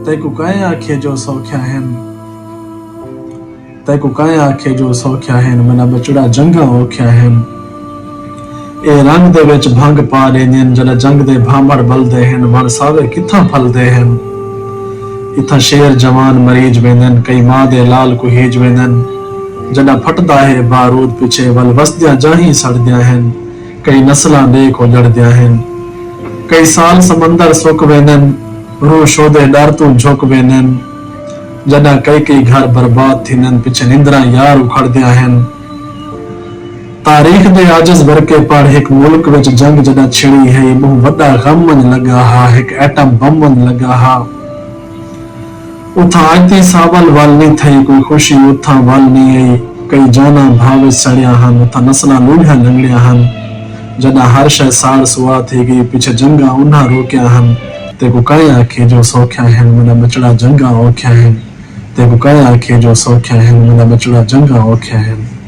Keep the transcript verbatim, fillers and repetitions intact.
تیکوں کائیں آکھیے جو سوکھیا ہن۔ تیکوں کائیں آکھیے جو سوکھیا ہن، میݙا ٻچڑا جنگاں اوکھیاں ہن۔ اے رنگ دے وچ بھنگ پا ݙیندین، جݙاں جنگ دے بھانبھڑ ٻلدے ہن، وݨ ساوے کتھاں پھلدے ہن۔ اتھاں شیر جوان مریج ویندن، کئی ماء دے لال کوں ہیج ویندن۔ جݙاں پھٹدا ہے بارود پچھے، ول وسدیاں جاہیں سڑدیاں ہن۔ کئی نسلاں ݙیکھ اجڑدیاں ہن۔ کئی سال سمندر سک ویندن، روح شودے ݙر توں جھک ویندن۔ جݙاں کئی کئی گھر برباد تھیندن، پچھے نندراں یار اکھڑدیاں ہن۔ تاریخ دے عاجز ورقے پڑھ، ہک ملک وچ جنگ جݙاں چھڑی ہئی، ٻہوں وݙا غم ونڄ لڳا ہا، ہک ایٹم بم ونڄ لڳا ہا۔ اتھاں اڄ تئیں ساول ول نی تھئی کوئی خوشی، اتھاں ول نی آئی۔ کئی جاناں بھاہ وچ سڑیاں ہن، اتھاں نسلاں لولھیاں لنگڑیاں ہن۔ جݙاں ہر شئے ساڑ سوا تھی ڳئی، پچھے جنگاں انہاں روکیاں ہن۔ تیکوں کائیں آکھیے جو سوکھیاں ہن، میݙا ٻچڑا جنگاں اوکھیاں ہن۔ تیکوں کائیں آکھیے جو سوکھیاں ہن، میݙا ٻچڑا جنگاں اوکھیاں ہن۔